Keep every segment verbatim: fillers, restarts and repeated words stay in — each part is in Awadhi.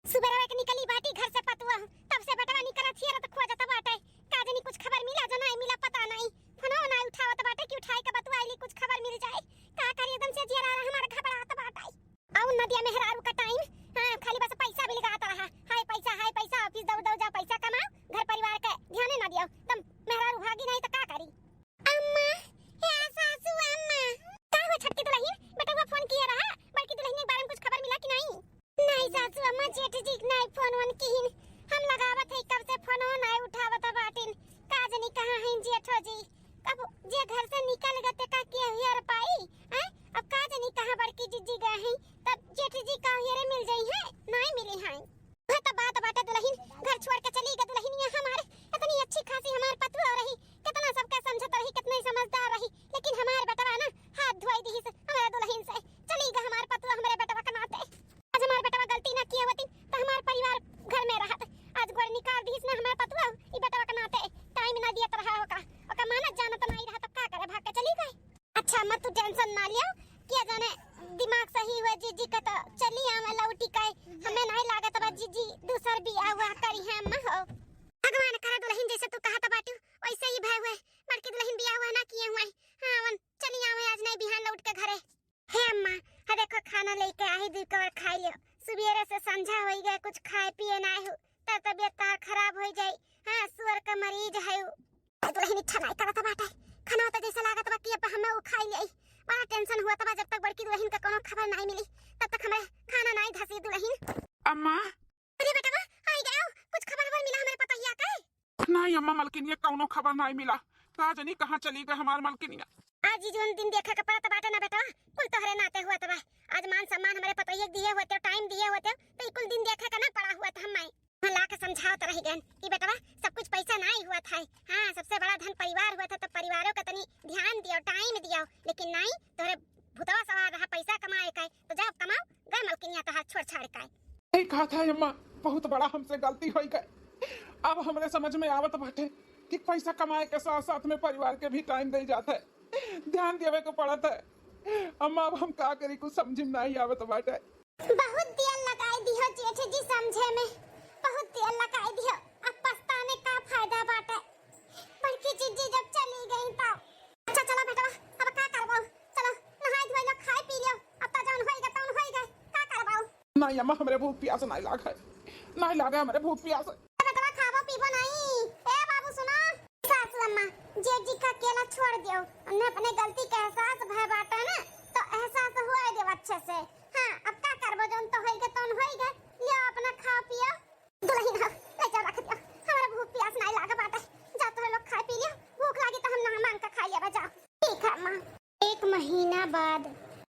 सुबेरवे के निकली बाटी घर से पतुआ, तब से बेटवा निकलत हियरत खोजत बाटे। का जनी कुछ खबर मिला जो नाई मिला पता नाई। फोनो नाई उठावत बाटे कि उठाई के बतुआइली कुछ खबर मिल जाए। का करी एकदम से जियरा हमार घबरात बाटे। अउर नदिया मेहरारू का टाइम, हाँ, खाली बस पैसा बिलगात रहा। हाय पैसा, हाय पैसा, ऑफिस दौड़ दौड़ जाओ, पैसा कमाओ, घर परिवार के ध्याने ना दियो। तब मेहरारू भागी नहीं तो का करी? अम्मा, हे सासू अम्मा। का हो छोटकी दुलहिन, बेटवा फोन किए रहा, बड़की दुलहिन के बारे में कुछ खबर मिला कि नहीं? नहीं सासू अम्मा, जेठ जी नहीं फोन वोन किहिन। हम लगावत है कब से फोन नाई उठावत बाटिन। का जनी कहाँ हैं जेठो जी? कब जे घर से निकल गए ते का के हेर पाई? हैं? अब का जनी कहाँ बड़की जिज्जी गए हैं? तब जेठ जी का हेरे मिल जाई है? नाई मिली हैं। वह तो बात बाटे दुलहिन, घर छोड़ के चली गई दुलहिनिया हमारे। इतनी अच्छी खासी हमार पतुआ रही, कितना सबके समझत रही, कितनी समझदार रही, लेकिन हमार बेटवा ना हाथ धोई दिहिस हमारे दुलहिन से। चली गई हमार पतुआ हमारे बेटवा के नाते। आज हमार बेटवा गलती ना किए होती तो हमार परिवार घर में रहत। आज गोड़ निकाल दिहिस ना हमार पतुआ, ई बेटवा के नाते टाइम ना दियत रहा ओका, ओका मानत जानत नाई रहा, तब का करे, भाग के चली गई। अच्छा अम्मा, तू टेंशन ना लियो, क्या जाने दिमाग सही हुए जीजी का तो चली आवे लौटी के। हमें नहीं लागत बा जीजी दूसर बियाह हुआ करी है अम्मा हो। भगवान करे दुलहिन जैसे तू कहत बाटू वैसे ही भय हुए, बड़की दुलहिन बियाह हुआ ना किए हुए। हाँ, वन चली आवे आज नहीं बिहान लौट के घरे। हे अम्मा, हा देखो खाना लेके आई, दू कवर खाई लियो। सुबेरे से संझा होई गए, कुछ खाए पिए ना हो, तब तबियत तहार खराब होई जाई। हाँ, सुअर का मरीज है उ। ए दुलहिन, इच्छा नाई करत बाटे। खाना तो जैसे लागत बा कि अब हमें उ खाई ले। बड़ा टेंशन हुआ तबा, जब तक बड़की दुलहिन का कोनो खबर नाई मिली, तब तक हमें खाना नाई धसी दुलहिन। अम्मा। अरे बेटवा, आई गयो, कुछ खबर खबर मिला हमारे पतोहिया के? नाई अम्मा, मलकिनिया कौनो खबर नाई मिला। का जनी कहाँ चली गए हमार मलकिनिया। आज ही जोन दिन देखे के पड़त बाटे ना बेटवा, कुल तोहरे नाते हुआ तबा। आज मान सम्मान हमारे पतोहिया के दिए होते, टाइम दिए होते, तो ई कुल दिन देखे के ना पड़ा हुआ था हमें। ला के समझावत रही गन कि बेटवा, सब कुछ पैसा नाई हुआ था। हाँ, सबसे बड़ा धन परिवार हुआ था, तो परिवारों का तनी ध्यान दियो, टाइम दियो, लेकिन नाई, तोहरे भुतवा सवार रहा पैसा कमाए का, तो जाओ कमाओ, गए मलकिनिया तहार छोड़ छाड़ का। सही कहा था अम्मा, बहुत बड़ा हमसे गलती होई गए। अब हमरे समझ में आवत बाटे कि पैसा कमाए के साथ साथ में परिवार के भी टाइम दे जात है, ध्यान देवे के पड़त है। अम्मा, अब हम का करी, कुछ समझ में नहीं आवत बाटे। बहुत देर लगाई दिहो जेठ जी समझे में, बहुत देर लगाई दिहो। अब पछताने का फायदा बाटे? बड़की जिज्जी जब चली गई तब। अच्छा चलो बेटवा, अब का करबो? चलो नहाई धोई लो, खाई पी लियो। अब तो जौन होई गए तौन होई गए, का करबो? नहीं अम्मा, हमरे भूख प्यास नहीं लाग है, नहीं लागे हमरे भूख प्यास। ए बेटवा, खाबो पीबो नहीं? ए बाबू सुनो, सासू अम्मा, जेठ जी का अकेला छोड़ दियो, उन्हें अपने गलती का एहसास भय बाटे ना, तो एहसास हुआ देव अच्छे से। हाँ, अब का करबो, जौन तो होई गए तौन होई गए, लियो अपना खाओ पियो। दुलहिन हो, ले जाओ रख दियो, हमरा भूख प्यास नाई लाग बाटे। जा तोहरे लोग खाए पी लियो, भूख लागी तो हम ना मांग के खाई लेबे, जाओ। ठीक है अम्मा। एक महीना बाद।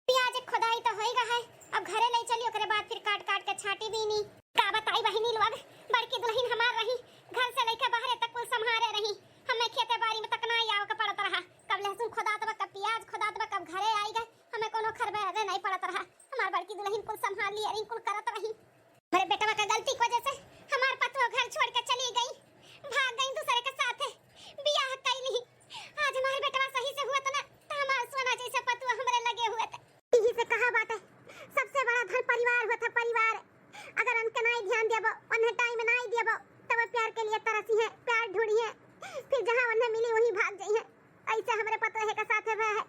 पियाज खोदाई तो होई गए है, अब घरे ले चली, ओकरे बाद फिर काट काट के छाटी बीनी। का बताई बहिनी लोग, बड़की दुलहिन हमार रही, घर से लेके बाहरे तक कुल संभारे रही। हमें खेते बारी में तक ना आवे के पड़त रहा, कब लहसुन खोदात बा, कब पियाज खोदात बा, कब घरे आई गए, हमें कोनो खरबे नहीं पड़त रहा। हमार बड़की दुलहिन कुल संभाल लिए रही, कुल करत रही। हमरे बेटवा का गलती की वजह से हमार पतुआ घर छोड़ के चली गई, भाग गई दूसरे के साथ बियाह कई ली। आज हमार बेटवा सही से हुआ तो ना, तो हमार सोना जैसे पतुआ हमरे लगे हुआ था। यही से कहा बाटे, सबसे बड़ा धन परिवार हुआ था, परिवार। अगर उनके नाई ध्यान देबो, उन्हें टाइम नाई देबो, तब वो प्यार के लिए तरसी है, प्यार ढूंढी है, फिर जहाँ उन्हें मिली वहीं भाग जाई है। ऐसे हमरे पतोहे के साथ हुआ है।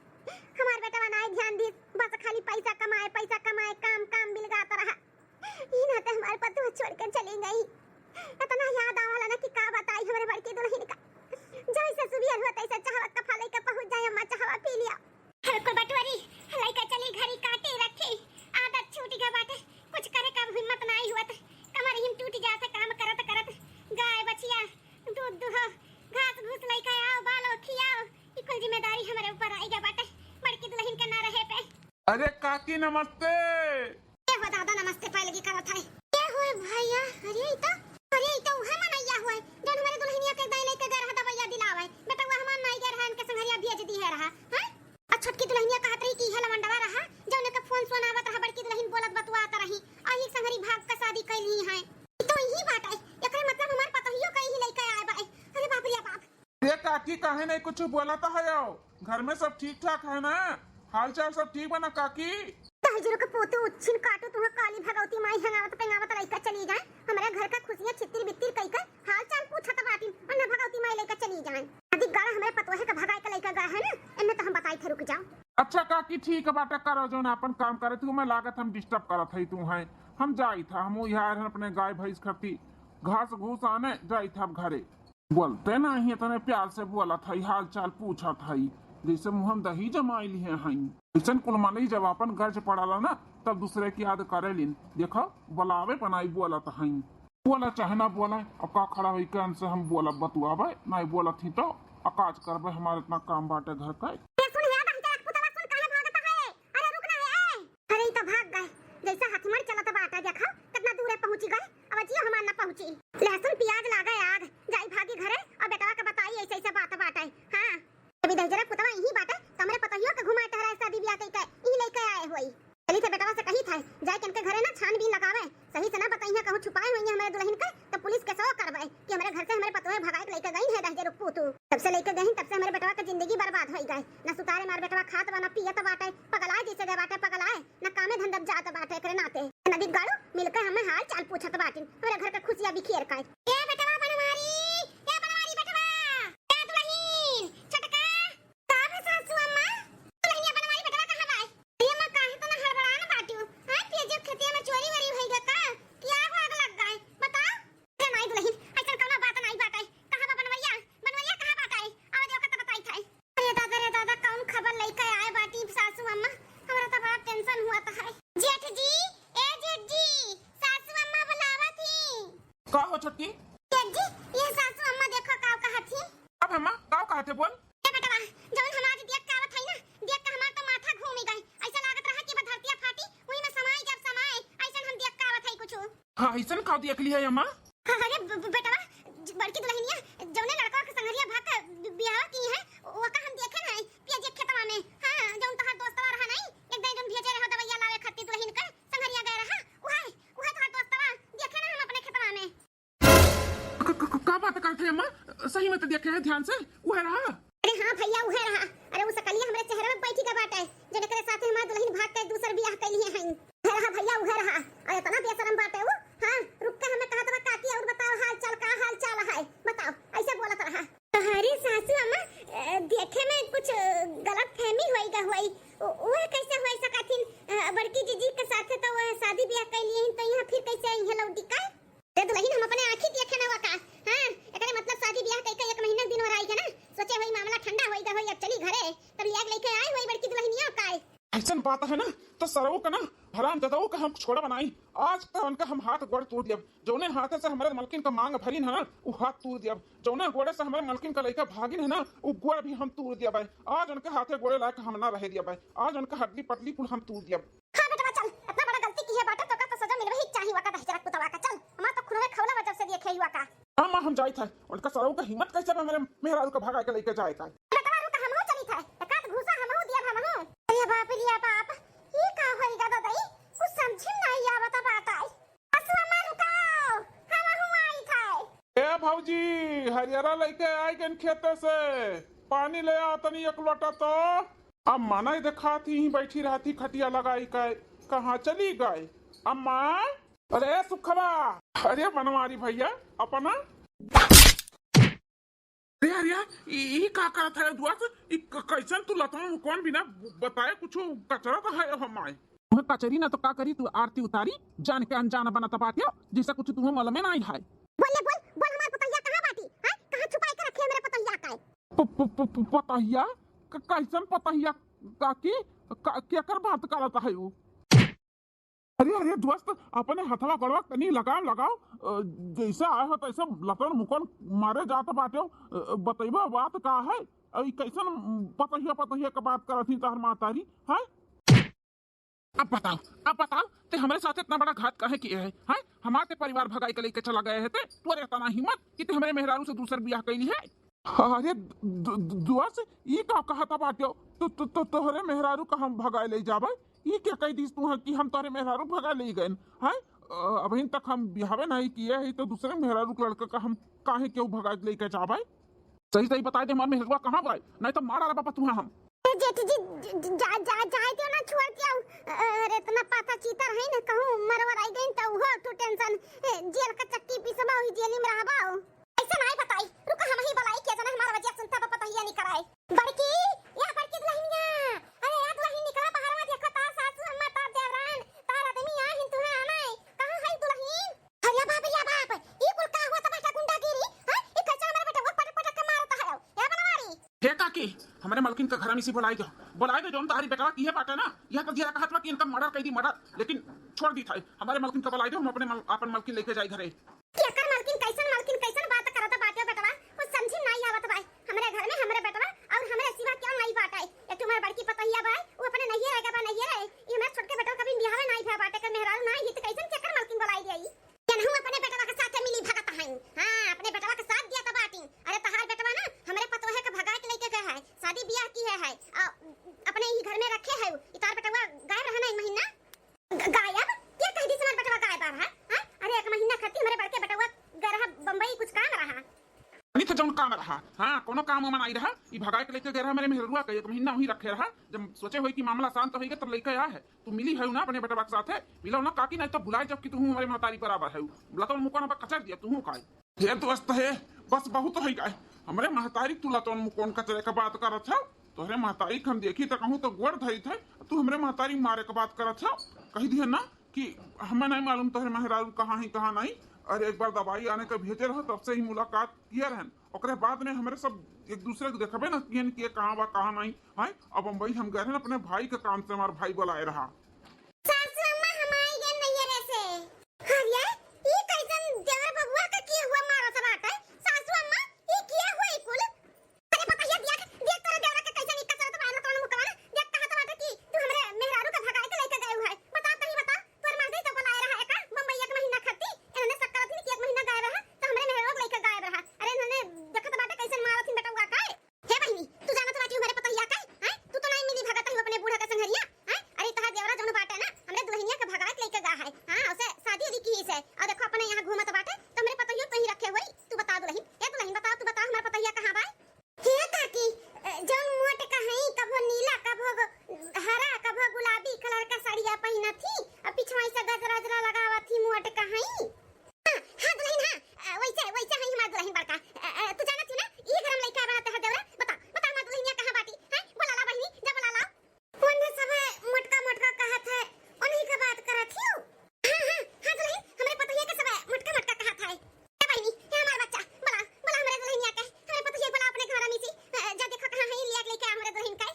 हमार बेटवा नाई ध्यान दी, बस खाली पैसा कमाए, पैसा कमाए, काम काम बिलगात रहा। ई नाते हमार पतोह छोड़ के चली गई। इतना याद आवाला ना कि का बताई हमरे बड़की दुलहिन का। जैसे सुबह हुआ तैसे चाहवा कफा लेके पहुँच जाए, अम्मा चाहवा पी लिया। हर को बटोरी, लइका चली घरी काटी रखी, आदत छूट गया बाटे, कुछ करे का हिम्मत नाई हुआ, कमर हिम टूट जात काम करत करत। गाय बछिया, दूध दुहो, घास घूस लइका आओ, बालो खियाओ, ई कुल जिम्मेदारी हमरे ऊपर आई गया बाटे, बड़की दुलहिन के ना रहे पे। अरे काकी नमस्ते। ए हो दादा, नमस्ते पहले की करत है। ए होए भैया, अरे ई तो, अरे ई तो उहे मनैया होए, जौन हमरे दुलहिनिया के दाई लेके गए रहा दवैया दिलावे। बेटवा हमार नाई गए रहा, इनके संघरिया भेज दी है रहा, हैं? आ छोटकी दुलहिनिया कहत रही कि इहे लवंडवा रहा, जौन के फोन सोन आवत रहा, बड़की दुलहिन बोलत बतुआत रही, आ ई संघरी भाग का शादी कैली है। ई तो यही बात है, एकरे मतलब हमार पतोहियो का यही लेके आए बा। अरे बाप रे बाप। ए काकी, काहे नहीं कुछ बोलत हयो? घर में सब ठीक ठाक है ना? हाल चाल सब ठीक बा ना काकी? तहजर के पोतू उच्छिन काटू, तुहा काली भगवती माई हंगावत पेंगावत लइका चली जाए। ठीक बाटे, करो जौन आपन काम करे तू, मैं लागत हम disturb करत हई तू हैं। हम जाइत ह, हम यहाँ रहन अपने गाय भैंस खती घास घूस आने जाइत ह अब घरे। बोलते नाही, इतने प्यार से बोलत हई, हाल चाल पूछत हई, जैसे मुँह में दही जमाई लिहे हई। ऐसन कुल मनई जब आपन गर्ज पड़ाला ना, तब दूसरे की याद करे लिन। देखो, बुलावे पर नाही बोलत हई। बोला चाहे ना बोला, अब का खड़ा होई कान से हम बोलब बतुआबे, नाही बोलत ही तो अकाज करबे, हमारे इतना काम बाटे घर का। ए, सुन, हे बहिन, तेरा पुतवा सुन, काहे भागत है? अरे, रुक ना, ए। अरे, ई तो भाग गए, जैसे हाथी मार चलत बाटे, देखा, कितना दूर है पहुँची गए, अब जियो हमार ना पहुँची। लहसुन प्याज लागे आग, जाई भागी घरे, और बेटवा के बताई ऐसे ऐसे बात बाटे। हाँ, अभी दहिजरा पुतवा यही बाटे, तो हमरे पतोहियो के घुमाए टहराए शादी ब्याह कई के, यही लेके आए होई। चली थे बेटवा से कही था, जाए के इनके घरे ना छानबीन लगावे, सही से ना बताइए, कहूँ छुपाए हुई है हमारे दुल्हन के, तो पुलिस केसो करवाए कि हमारे घर से हमारे पतोहे भगाए के लेके गई है दहिजरू पूतू। तब से लेके गई, तब से हमारे बेटवा के जिंदगी बर्बाद होई गए, ना सुतारे मार बेटवा खात बा, ना पियत बाटे, पगलाए जैसे गए बाटे पगलाए, ना कामे धंधा जात बाटे एकरे नाते। नदी गाड़ू मिलके हमें हाल चाल पूछत बाटिन, हमारे घर के खुशियाँ बिखेर के। ए बेटवा बनवारी, ए बनवारी बेटवा, ए दुल्हन, छोटका, का बे सासू अम्मा? दुल्हनिया बनवारी बेटवा कहाँ बा? अरे अम्मा, काहे तना हड़बड़ान बाटिउ? हाँ, पियजियो खेतिया में चोरी वोरी होई गा का? कि आग वाग लग गए? बताओ। अरे नाई दुल्हन, ऐसन कौनो बात नाई बाटे। कहाँ बा बनवरिया? बनवरिया कहाँ बाटे? आवे दे ओकर त बताई थाई। अरे दादा रे दादा, कौन खबर लेके आए बाटी सासू अम्मा? हमरा त बड़ा tension हुआ त है। जेठ जी, ए जेठ जी, सासू अम्मा बुलावत ही। का हो छोटकी? जेठ जी, ये सासू अम्मा देखो का कहत ही। अब अम्मा का कहत है बोल? ए बेटवा, जौन हम आज देख के आवत हई ना, देख के हमार तो माथा घूमी गई। ऐसा लागत रहा कि बा धरतिया फाटी, उही में समाई जब समाए, ऐसन हम देख के आवत हई कुछु। हाँ, ऐसन का देख लिया अम्मा? हाँ, अरे ब-, ब-, बेटवा, ज-, बड़की दुल्हनिया, जौने लड़का के संगरिया भाग के बि-, बियाह की है, ओका हम देखे ना, पिया जी खेतवा में। हाँ, जौन तोहार दोस्तवा रहा नहीं, एक दिन जौन भेजे रहा दवाइया लावे खातिर दुल्हन के, संगरिया गए रहा, उहे, उहे तोहार दोस्तवा, देखे ना हम अपने खेतवा में। क-, क-, क-, का बात करत है अम्मा? सही में तो देखे है ध्यान से, उहे रहा? अरे हाँ भैया, उहे रहा। अरे उ सकलिया हमरे चेहरा में बैठी के बाटे, जेकरे साथे हमार दुल्हन भाग के दूसर बियाह कैली है। उहे रहा भैया, उहे रहा। अरे इतना बेशरम बाटे उ। हाँ, रुक के हमें कहत बा, "काकी, और बताओ हाल चाल, का हाल चाल है? बताओ," ऐसे बोलत रहा। अरे सासू अम्मा, अ, देखे में कुछ, अ, गलत फहमी होई गा होई। उ-, उहे कैसे होई सकथिन? अ, बड़की जीजी के साथे तो वह शादी बियाह कैली है, तो यहाँ फिर कैसे आई है लौटी का? अरे दुल्हन, हम अपने आँखी देखे ना हुआ का? हाँ, एकरे मतलब शादी बियाह कइके एक महीना दिन भर आई के ना, सोचे होई मामला ठंडा होई गा होई, अब चली घरे, तब लिया के लेके आए होई बड़की दुल्हनिया का। ऐसन बात है ना, तो सरऊ का ना, हराम जदऊ का हम छोड़ा बनाई। आज तो उनका हम हाथ गोड़ तोड़ दियब। जौने हाथे से हमारे मलकिन का मांग भरिन है ना, उ हाथ तोड़ दियब। जौने गोड़े से हमारे मलकिन का लइका भागिन है ना, उ गोड़ भी हम तोड़ दियब। आज उनके हाथे गोड़े लायक हम ना रहे दियब। आज उनका हड्डी पटली कुल हम तोड़ दियब। हाँ बेटवा चल, इतना बड़ा गलती की है बाटे, तो का तो सजा मिलवे ही चाहिए वाका दहिजरा पुतवा का। चल, हमार तो खुनवे खौला बा जब से देखे ही वाका। हाँ माँ, हम जाइत है। उनका सरऊ का हिम्मत कैसे बा मेरे मेहरारू का भगा के लेके जाए का? बेटवा रुक, हमहू चलित है। एकाध घूसा हमहू दिया हमहू। अरे बाप रे बाप, ई का होई गा ददई? कुछ समझे नहीं आवत बाटे। असुआ माँ रुकाओ, हमहू आइत है। ए भौजी, हरियरा लेके आई गन खेते से, पानी ले आओ तनी एक लोटा तो। अब मनई देखात ही बैठी रहती खटिया लगाई के, कहाँ चली गई अम्मा? अरे सुखवा, अरे बनवारी भैया, अपना। अरे, अरे, ई, ई का करत है दुआ से? ई क-, कैसन तू लतवा में कौन बिना बताए कुछ कचरा तो है हमारे? वह कचरी ना तो का करी, तू आरती उतारी, जान के अनजान बनत बाटियो, जैसे कुछ तू मालूम में नहीं है। बोल ले, बोल, बोल, हमार पतोहिया कहाँ बाटी? हैं? कहाँ छुपाई के रखे है मेरे पतोहिया का? प-, प-, प-, प-, पतोहिया? क-, कैसन पतोहिया काकी? का, केकर बात करत है उ? अरे, अरे, दोस्त, अपने हथवा गोड़वा तनी लगाम लगाओ, अ, जैसे आए हो तैसे लतन मुकन मारे जात बाटे हो, अ, बतैबा बात का है? अ, ई कैसन पतोहिया, पतोहिया के बात करत ही तहर मातारी, हैं? अब बताओ, अब बताओ, ते हमरे साथ इतना बड़ा घात काहे किए है, हैं? हमार ते परिवार भगाई के लेके चला गए है ते, तोरे इतना हिम्मत कि ते हमरे मेहरारू से दूसर बियाह कैली है? अरे द-, द-, दोस्त, ई का कहत बाटे हो? तो, तो, तो तोहरे मेहरारू का हम भगाए ले जाबे? ई क्या कह दीस तू है कि हम तोहरे मेहरारू भगाए ले गए हैं? अ, अबहिन तक हम बियाहवे नहीं किए है, तो दूसरे मेहरारू के लड़का का हम काहे केहू भगाए लेके जाबे? सही सही बताए दे, हमार मेहरुआ कहाँ बाय, नहीं तो मार डाला बापा तुहा हम। ए जेठ जी, ज-, ज-, जा, जा, जाए दियो ना, छोड़ दियो। अरे, इतना पाथा चीतर है ना, कहूँ मरवर आई गई तो उहो तो tension। ए, जेल का चक्की पिसबा, वही जेली में रहबा। ऐसे नहीं बताई, रुको, हम ही बुलाई, क्या जाने हमारा वजह सुनता बा, पता ही नहीं कराए। बड़की, या बड़की दुल्हनिया, अरे या दुल्हन निकला बाहर। हमरे मलकिन के घर में इसी बोलाई दो, बोलाई दो, जौन तहारी बेटवा किहे बाटे ना, यह तो दिया कहत बा कि इनका मर्डर कइ दी, मर्डर, लेकिन छोड़ दी था। हमरे मलकिन के बोलाई दो, हम अपने मल-, आपन मलकिन लेके जाई घरे। केकर मलकिन, कैसन मलकिन, कैसन बात करत बाटे बेटवा? कुछ समझी नाई आवत बा। हमरे घर में हमरे बेटवा और हमरे सिवा क्यों नाई बाटे? एक ठो हमार बड़की पतोहिया बा, वो अपने नैहर आएगा बा, नैहर है। ये हमारे छोटके बेटवा कभी बियाह नाई भा बाटे, कर मेहरारू नाई ही, तो कैसन केकर मलकिन बोलाई दिया? केनहू अपने बेटवा के साथे मिली भगत हई। हाँ, अपने बेटवा के साथ दिया त बाटी। अरे तहार बेटवा ना हमरे पतोहे के भगाए के लेके गए है, शादी बियाह किहे है, आ, अपने ही घर में रखे है। ई तहार बेटवा गायब रहा ना एक महीना। ग-, गायब? के कह दी हमार बेटवा गायब रहा? हाँ? अरे एक महीना खातिर हमरे बड़के बेटवा गए रहा बम्बई, कुछ काम रहा। नहीं तो जौन काम रहा, हाँ, कोनो काम उमा नाई रहा, ई भगाए के लेके गए रहा मेरे मेहरुआ के, एक महीना वहीं रखे रहा। जब सोचे होई कि मामला शांत होई गए तब लेके आ है। तू मिली है ना अपने बेटवा के साथे? मिलो ना काकी, नहीं तो भुलाए जब कि तू हमारे महतारी बराबर है। लतौन मुकोन अब कचर दिया, तू काई? हे दोस्त हे, बस बहुत हो गए। हमरे महतारी तू लतौन मुकोन कचरे के बात करत है। तोहरे महतारी के हम देखी त कहूँ तो गोड़ धरी थे, तू हमरे महतारी मारे के बात करत है। कह दिया ना कि हमें नहीं मालूम तोहरे मेहरारू कहाँ है, कहाँ नहीं। अरे एक बार दवाई आने के भेजे रहो, तब से ही मुलाकात किए रहन। ओकरे बाद में हमरे सब एक दूसरे के देखबे ना कियन कि ये कहाँ बा, कहाँ नहीं। हैं, अब बम्बई हम गए रहन अपने भाई के काम से, हमार भाई बुलाए रहा। सासू अम्मा, हम आई गए नैहरे से। अरे, ई कैसन देवर बबुआ के किए हुआ मारत बाटे? सासू अम्मा, ई किए हुआ ई कुल? अरे पतोहिया, देख, देख तोरे देवरा के कैसन इक्का चलत बा, लतौन मुकवा ना। देख कहत बाटे कि तू हमरे मेहरारू के भगाए के लेके गए हुआ है। बता, तही बता, तोर मर्दे तो बुलाए रहा है का बम्बई एक महीना खातिर? इन्होंने शक करत ही कि एक महीना गायब रहा, तो हमरे मेहरारू के लेके गायब रहा। अरे इन्होंने देखत बाटे कैसन मारत ही बेटवा का। हे बहिनी, तू जानत बाटी हमरे पतोहिया के? हैं? तू तो नाई मिली भगत ही अपने बूढ़ा के संघरिया, हैं? अरे तहार देवरा जौन बाटे ना, हमरे दुल्हनिया के भगाए के लेके गा है। हाँ, उसे शादी उदी की से। और देखो अपने यहाँ घूमत बाटे, तो हमरे पतोहियो तो ही रखे हुई। तू बता दुल्हन, ए दुल्हन बता, तू बता हमार पतोहिया कहाँ बा? हे काकी, अ, जौन मोट का है, कभो नीला, कभो ग-, हरा, कभो गुलाबी कलर का साड़िया पहिनत ही, और पिछवाई से गजरा, गजरा लगावत ही, मोट का है। हाँ, हाँ दुल्हन, हाँ, अ, वैसे, वैसे है हमार दुल्हन बड़का। अ, अ, तू जानत ही ना, ई घर में लइका बनत है देवरा। बता, बता हमार दुल्हनिया कहाँ बाटी? हैं? बोला ला बहिनी, जा बोला ला। ओन्हे सब मोटका मोटका कहत है, ओन्ही का बात करत हियो। हाँ, हाँ, हाँ दुल्हन, हमरे पतोहिया के सब मोटका मोटका कहत है। ए बहिनी, ए हमार बच्चा, बोला, बोला हमरे दुल्हनिया के, हमरे पतोहिया बोला अपने घर में से, अ, जा देखो कहाँ है, लिया के लेके आ हमरे दुल्हन के।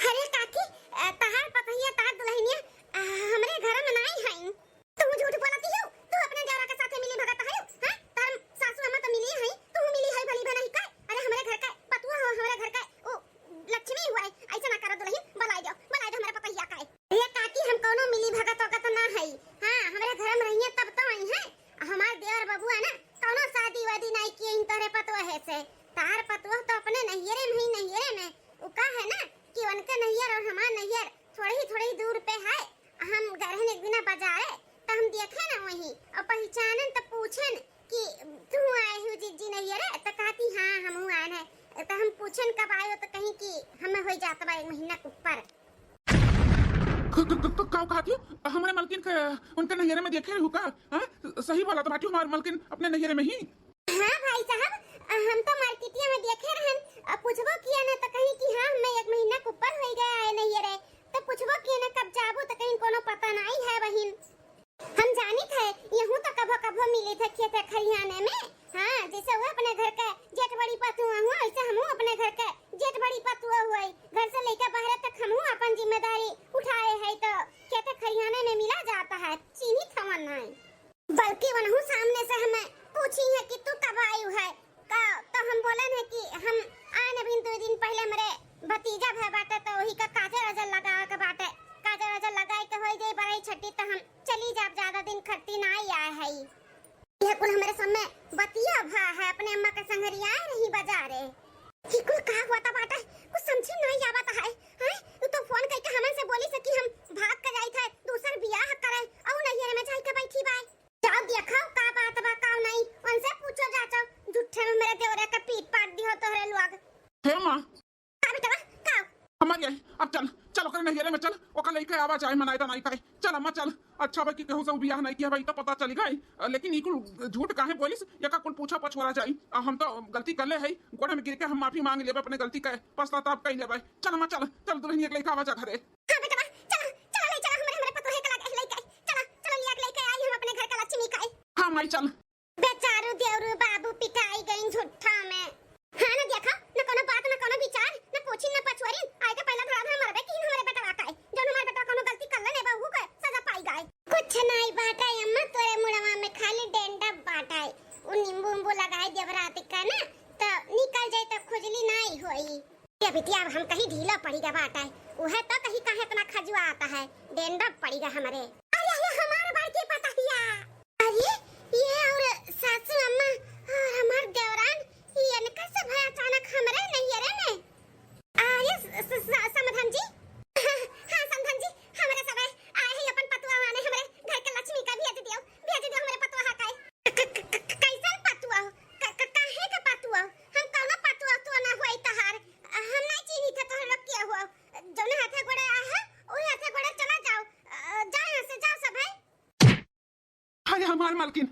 अरे काकी, अ, तहार पतोहिया, तहार दुल्हनिया, अ, हमरे घर में नाई है। तू झूठ बोलत हियो, तू अपने देवरा के साथे मिली भगत है, हाँ? तहार सासू अम्मा तो मिली है, तू मिली है भली बनही का? अरे हमरे घर के पतुआ हो, हमरे घर के ओ लक्ष्मी हुआ है, ऐसे ना करो दुल्हन, बुलाई दो, बुलाई दो हमारे पतोहिया का है। ये काकी हम कौनो मिली भगत वगत ना है, हाँ हमरे घर में रहिए तब तो आई है। हमार देवर बबुआ ना कौनो शादी वादी नहीं किए इन तोहरे पतोहे से, तार पतोह तो अपने नैहरे में ही नैहरे में, उ का है ना कि उनके नैहर और हमार नैहर थोड़े ही थोड़े ही दूर पे है। हम गए रहन एक दिना बाजारे, त हम देखे ना वहीं और पहचानन त पूछन कि तू आए हो जिज्जी नैहरे? त कहती हाँ हमहू आए हैं। त हम पूछन कब आए हो त कहीं कि हमें हो जात बा एक महीना के ऊपर। क-, क-, क-, क-, का कहती हो? हमरे मलकिन के उनके नैहरे में देखे रहू का? हाँ? सही बोला तो बाटी हमार मलकिन अपने नैहरे में ही। हाँ भाई साहब, हम तो मार्केटिया में देखे रहन, अ, पूछबो किया ना त कहीं कि हाँ, हमें एक महीना के ऊपर हो गया है नैहरे, तो पूछबो किया ना कब जाबो तो कहीं कोनो पता नहीं है बहिन। हम जानित है, यहू तो कभो कभो मिलित है खेते खरियाने में। हाँ, जैसे वो अपने घर के जेठ बड़ी पतुआ हुआ, वैसे हमहू अपने घर के जेठ बड़ी पतुआ हुआ। घर से लेकर बाहर तक हमहू अपन जिम्मेदारी उठाए है, तो खेते खरियाने में मिला जाता है, चीनी थवन नहीं। बल्कि वनहु सामने से हमें पूछी है कि तू कब आयु है का, तो हम बोलन है कि हम आन अभी दो दिन पहले हमरे भतीजा भय बाटे, तो वही का काजर वाजर लगावे के बाटे, काजर वाजर लगाए के होई जाई बड़ई छट्टी, तो हम चली जाब, ज्यादा दिन खट्टी ना आए है। यह कुल हमरे सामने बतिया भा है, अपने अम्मा के संगरी आए रही बाजारे। ई कुल का होता बाटे, कुछ समझे नहीं आवत है। हैं? तू तो फोन करके हमन से बोली से कि हम भाग के जाई थे दूसर बियाह करे, और नैहर में जाई के बैठी बाय। जाओ देखो का बात बा का नहीं, उनसे पूछो जाचो, झूठे में मेरे देवरे के पीट पाट दी हो तोहरे लोग। हे माँ। का बेटवा, का? हमारी आई, अब चल, चल ओकरे नैहरे में चल, ओकर लइके आवा जाए मनाई दनाई करे। चल अम्मा चल। अच्छा भाई कि केहू से उ बियाह नहीं किया भाई तो पता चली गई, लेकिन ई कुल झूठ काहे बोलिस, एका कुल पूछा पछोरा जाई। आ, हम तो गलती कर ले है, गोड़ में गिर के हम माफी मांग लेबे अपने गलती का, पछताताप कर लेबे। चल अम्मा चल, चल दुल्हनिया के लइके आवा जा घरे। हाँ बेटवा, चला, चला ले चला हमरे, हमरे पतोहे के लगे लइके, चला, चला लिया के लइके आई हम अपने घर का लक्ष्मी का। हाँ माई चल। बेचारू देवरू बाबू पिटाई गई झूठा में। हाँ ना देखा, न कोनो बात, न कोनो विचार, न कुछ न पछुआरिन, आए के पहला धड़ाधड़ मरबे किहिन हमरे बेटवा का, जौन हमार बेटवा कौनो गलती कर लेने बा, उहू के सजा पाई गए। कुछ नाई बाटे अम्मा, तोरे मुड़वा में खाली डेंडा बाटे। उ नींबू उम्बू लगाई देब रात का ना, त निकल जाई, त खुजली नाई होई। ए बिटिया, अब हम कहीं ढीला पड़ी गा बाटे, उहे तो कहीं काहे इतना खजुआ आता है, डेंडा पड़ी गा हमरे। अरे, अरे, हमार बड़की पतहिया। अरे, ये और सासू अम्मा और हमार देवरान, ये इनका सब है अचानक हमरे नैहरे में। आ, ये स-, स-, स-, समधन जी। हाँ, समधन जी, हमरे सब आए, आए हैं अपन पतुआ आने, हमरे घर के लक्ष्मी का भेज दियो, भेज दियो हमरे पतुआ का। क-, क-, क-, क-, कैसन पतुआ हो? क-, क-, काहे का पतुआ हो? हम कौनो पतुआ तो ना हुआ तहार। हम नहीं चीनी थे तोहरे लोग के हुआ। जौने हाथे गोड़े आए हैं, वही हाथे गोड़े चला जाओ। अ, जाओ यहाँ से, जाओ सब है। अरे हमार मालकिन,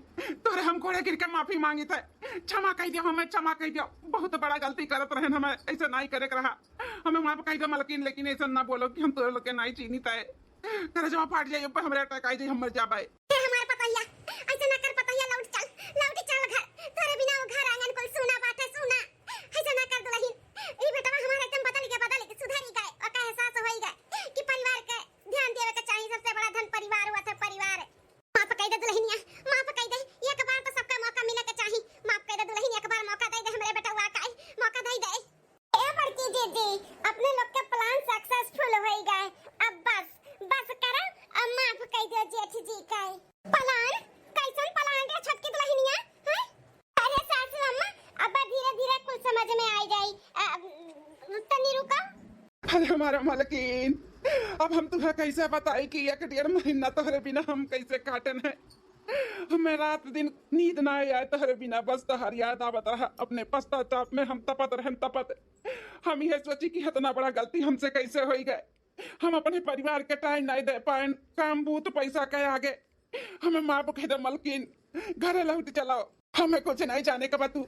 तोहरे हम गोड़े गिर के माफी मांगी थे, क्षमा कई दियो हमें, क्षमा कई दियो। बहुत बड़ा गलती करत रहन, हमें ऐसे नाई करे के रहा, हमें माफ कई दियो मालकिन, लेकिन ऐसे ना बोलो कि हम तोहरे लोग के नाई चीनी थे। करे जब फाट जाए, ऊपर हमरे अटैक आई जाए, हम मर जाबे। हे हमार पतैया, ऐसे ना कर पतैया, लौट चल, लौट चल घर। तोरे बिना वो घर आंगन कुल सूना बाटे, सूना। ऐसे ना कर दुल्हन, ई बेटवा हमार एकदम बदल गए, बदल गए, सुधर गए, ओका एहसास होई गए कि परिवार के ध्यान देवे के चाही, सबसे बड़ा धन परिवार हुआ था, परिवार। माफ कई दे दुल्हनिया, माफ कई दे, एक बार तो सबका मौका मिले के चाही। माफ कई दे दुल्हन, एक बार मौका दे दे हमरे बेटवा का, मौका दे दे। ए बड़की दीदी, अपने लोग के plan successful होई गए। अब बस, बस करा, अब माफ कई दे जेठ जी का। Plan? कैसन plan रे छोटकी दुल्हनिया? हैं? अरे सासू अम्मा, अब धीरे धीरे कुल समझ में आई जाई। अ, तनी रुका। अरे हमारा मालकिन, अब हम तुहे कैसे बताई कि एक डेढ़ महीना तोहरे बिना हम कैसे काटन है। हमें रात दिन नींद ना आए तोहरे बिना, बस तोहर याद आवत रहा। अपने पश्चाताप में हम तपत रहन, तपत। हम यह सोची कि इतना बड़ा गलती हमसे कैसे होई गए। हम अपने परिवार के time नहीं दे पाएन, काम बूत पैसा के आगे। हमें माफ कई दे मलकिन, घरे लौट चलो। हमें कुछ नहीं जाने का बा तू।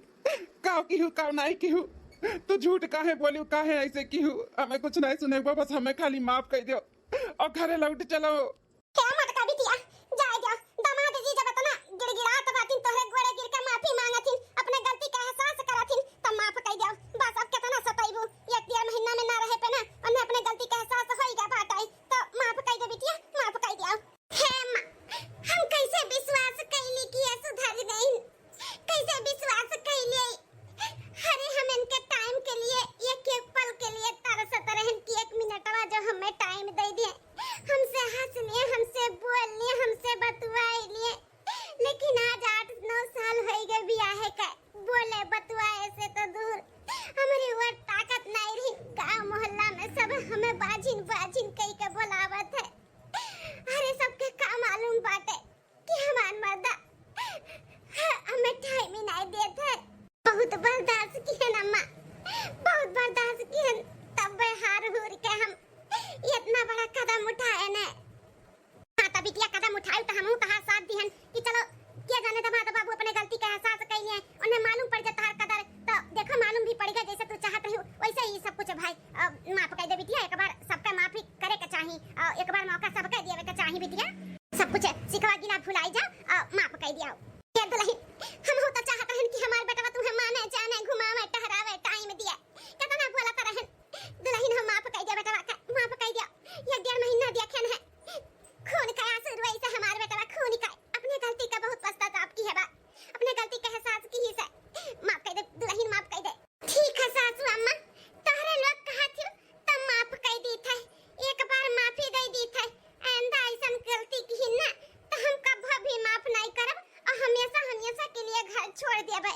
काव किहू, काव नहीं किहू। तू झूठ काहे बोलियो, काहे ऐसे किहू? हमें कुछ नहीं सुने बा, बस हमें खाली माफ कई दियो और घरे लौट चलो। हे मोटका बिटिया, जाए दियो। दामाद जी जब इतना गिड़गिड़ात बातिन, तोहरे गोड़े गिर के माफी मांगथिन, अपने गलती का एहसास करथिन, तब माफ कई दियो। बस अब कितना सताइबू? एक डेढ़ महीना में ना रहे पे ना, उन्हें अपने गलती का एहसास होई गया बाटे, तो माफ कई दे बिटिया, माफ कई दियो। हे माँ, हम कैसे विश्वास कैली कि ये सुधर गईन? कैसे विश्वास कैली? अरे, हम इनके time के लिए, एक एक पल के लिए तरसत रहन कि एक मिनटवा जो हमें time दे दिए, हमसे हंस लिए, हमसे बोल लिए, हमसे बतुआई लिए, लेकिन आज आठ नौ साल होई गए बियाहे का, बोले बतुआए से तो दूर, हमरी वो ताकत नहीं रही। गांव मोहल्ला में सब हमें बाझिन बाझिन कई के बोलावत है। अरे, सबके का मालूम बाटे कि हमार मर्दा हमें time ही नहीं देत है। बहुत बर्दाश्त किहन अम्मा, बहुत बर्दाश्त किहन, तब हार हुर के हम इतना बड़ा कदम उठाए ने। हाँ, त बिटिया कदम उठाई त हमहू तहार साथ दिहन कि चलो, के जाने दामाद बाबू अपने गलती का एहसास कइले, उन्हें मालूम पड़ जाए तहार कदर। त देखो, मालूम भी पड़ गया, जैसे तू चाहत रही वैसे ही सब कुछ भाई। अ, माफ कई दे बिटिया, एक बार सबका माफी करे के चाही, अ, एक बार मौका सबका देवे के चाही बिटिया। सब कुछ सिखवा गिला भुलाई जा, अ, माफ कई दिया। ये दुल्हन, हमहू त चाहत रहन कि हमार बेटवा तुम्हें माने, जाने, घुमावे, टहरावे, time दिए। कितना बोलत रहन, दुल्हन, हम माफ कई दिया बेटवा का, माफ कई दिया। ये डेढ़ महीना देखे न है, खून का आंसू रोई से हमार बेटवा, खून का। अपने गलती का बहुत पश्चाताप किहे बा, अपने गलती का एहसास किहिस है। माफ कई दे दुल्हन, माफ कई दे। ठीक है सासू अम्मा, तोहरे लोग कहत हो त माफ कई दीत है, एक बार माफी दे दीत है। आइंदा ऐसन गलती किहिन ना त हम कभो भी माफ नहीं करब और हमेशा हमेशा के लिए घर छोड़ देबे।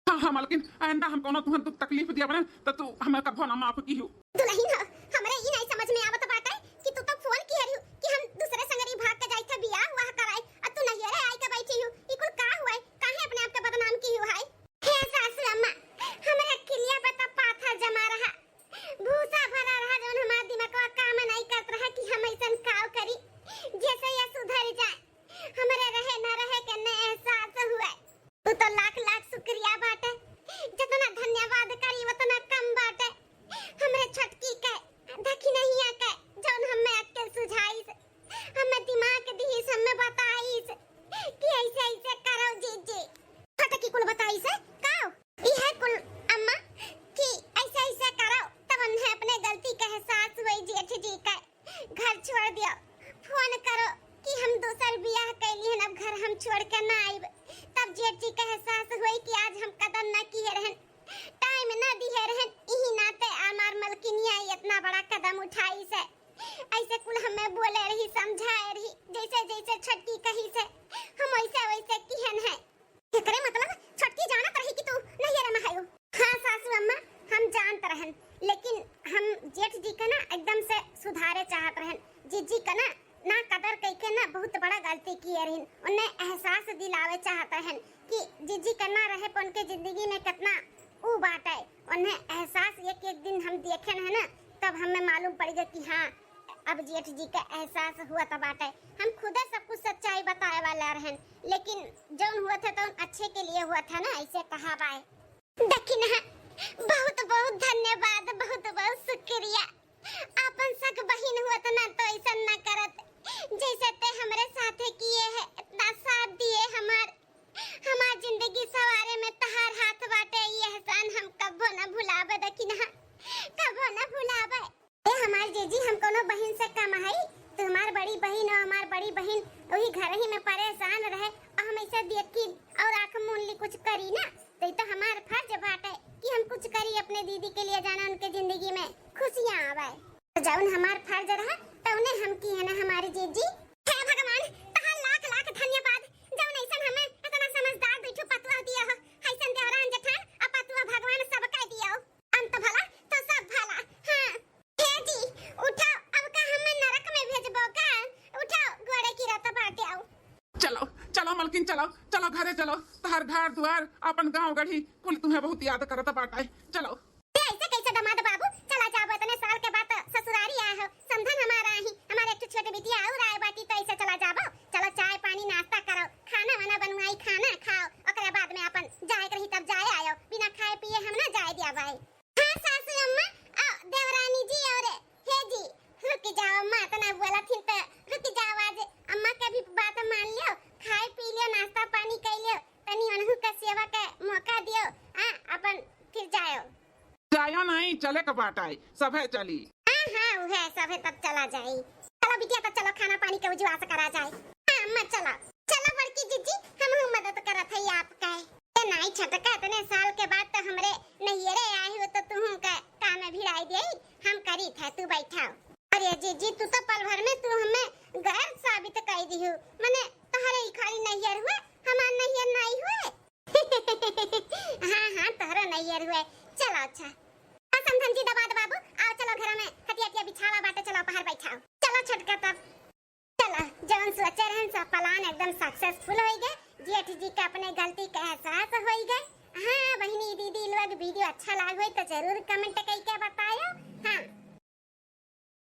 हाँ, हाँ, मालकिन, आइंदा हम कौनो तुहन दुख तकलीफ दिया बने, त तू हमें कभो ना माफ किहू। दुल्हन हो, हमरे ई नहीं समझ में आवत बाटे कि तू तो फोन किहे रही कि हम दूसरे संगरी भाग के जाई थे बियाह हुआ कराई, और तू नैहरे आई के बैठी हूँ। ई कुल का हुआ है? काहे अपने आप के बदनाम किहू है? हे सासू अम्मा, हमरे अखिलिया पे तो पाथा जमा रहा, भूसा भरा रहा, जौन हमार दिमागवा काम नहीं करत रहा कि हम ऐसन काव करी, जैसे ये सुधर जाए। हमरे रहे न रहे के न एहसास हुए। तू तो लाख लाख शुक्रिया बाटे, जितना धन्यवाद करी उतना कम बाटे। हमरे छोटकी तब जेठ जी का एहसास होई कि आज हम कदम ना किहे रहन, टाइम ना दिहे रहन, इही नाते हमार मलकिनिया इतना बड़ा कदम उठाइस। ऐसे कुल हमें बोले रही, समझाए रही, जैसे जैसे छोटकी कहिस, हम वैसे वैसे किहन है। एकरे मतलब छोटकी जानत रही कि तू नैहरे में हयू। हाँ सासू अम्मा, हम जानत रहन, लेकिन हम जेठ जी के ना एकदम से सुधारे चाहत रहन। जीजी के ना, ना कदर कइके ना बहुत बड़ा गलती किहे रहिन। उन्हें एहसास दिलावे चाहत रहन कि जीजी के ना रहे पर उनके जिंदगी में कितना ऊ बाटे। उन्हें एहसास एक एक दिन हम देखेन है ना, तब हमें मालूम पड़ गया कि हाँ, अब जेठ जी का एहसास हुआ त बाटे। हम खुदे सब कुछ सच्चाई बताए वाला रहन, लेकिन जौन हुआ था तौन अच्छे के लिए हुआ था ना, ऐसे कहा बाय। दखिनहा, बहुत बहुत धन्यवाद, बहुत बहुत शुक्रिया। आपन सग बहिन हुअत ना तो ऐसन ना करत, जैसे ते हमरे साथे किहे है, इतना साथ दिहे हमार, हमार जिंदगी सवारे में तहार हाथ बाटे, ई एहसान हम कबो ना भुलाबे दखिनहा, कबो ना भुलाबे। ए हमार जीजी, हम कोनो बहिन से कम हई? तू हमार बड़ी बहिन हो, हमार बड़ी बहिन वही घर ही में परेशान रहे, और हम ऐसे देखी और आँख मून ली कुछ करी ना, तो ई तो हमार फर्ज बाटे कि हम कुछ करी अपने दीदी के लिए, जाना उनके जिंदगी में खुशियाँ आवे। तो जौन हमार फर्ज रहा, तौने हम किहे ना हमारी जीजी। हे भगवान, तहार लाख लाख धन्यवाद, जौन ऐसन हमें इतना समझदार दुई ठो पतुआ दिया हो, ऐसन देवरान जेठान आ पतुआ भगवान सबका दिया हो। अंत भला तो सब भला। हाँ। हे जी, उठाओ, अब का हमें नरक में भेजबो का? उठाओ, गोड़े की रत बाटे आओ। चलो, चलो मलकिन, चलो, चलो घरे चलो। तहार घर दुआर, अपन गाँव गढ़ी, कुल तुम्हें बहुत याद करत बाटे। चलो। ए, ऐसे कैसे दामाद बाबू? चला जाबो, इतने साल के बाद तो ससुरारी आए हो, समधन हमारा ही, हमारे एक ठो छोटे बिटिया और आए बाटी, तो ऐसे चला जाबो। चलो चाय पानी नाश्ता करो, खाना वाना बनवाई, खाना खाओ, ओकरे बाद में अपन जाए के रही तब जाए आयो, बिना खाए पिए हम ना जाए दिया भाई। हाँ सासू अम्मा, आ, देवरानी जी और हे जी, रुक जाओ अम्मा, इतना बोला थिन तो रुक जाओ, आज अम्मा के भी बात मान लियो, खाए पी लियो, नाश्ता पानी कर लियो, तनी उनहु का सेवा का मौका दियो, आ, अपन फिर जायो। जायो नहीं, चले के बाटे, सभे चली। हाँ, हाँ, उहे, सभे तब चला जाई। चलो बिटिया, तब चलो खाना पानी के उजवास करा जाए। हाँ, अम्मा, चलो। चलो बड़की जीजी, हमहू मदद करत हई आपका। ए नाई छोटका, इतने साल के बाद तो हमरे नैहरे आए हो, तो तुहू का काम में भिड़ाई देई, हम करी था, तू बैठाओ। अरे जीजी, तू तो पल भर में तू हमें गैर साबित कर दिहू। मने तोहरे ही खाली नैहर हुए, हमार नैहर नाई हुए। हाँ, हाँ, तोहरो नैहर हुए। चलो, अच्छा। हाँ, समधन जी, दमाद बाबू, आओ, चलो, घर में खटिया, खटिया बिछावा बाटे, चलो, बाहर बैठाओ। चलो, छोटका, तब चलो, जौन सोचे रहन, सब plan एकदम successful होइ गए। जेठ जी के अपने गलती का एहसास होइ गए। हाँ, बहिनी, दीदी लोग, video अच्छा लाग होई तो जरूर comment कइके बतायो।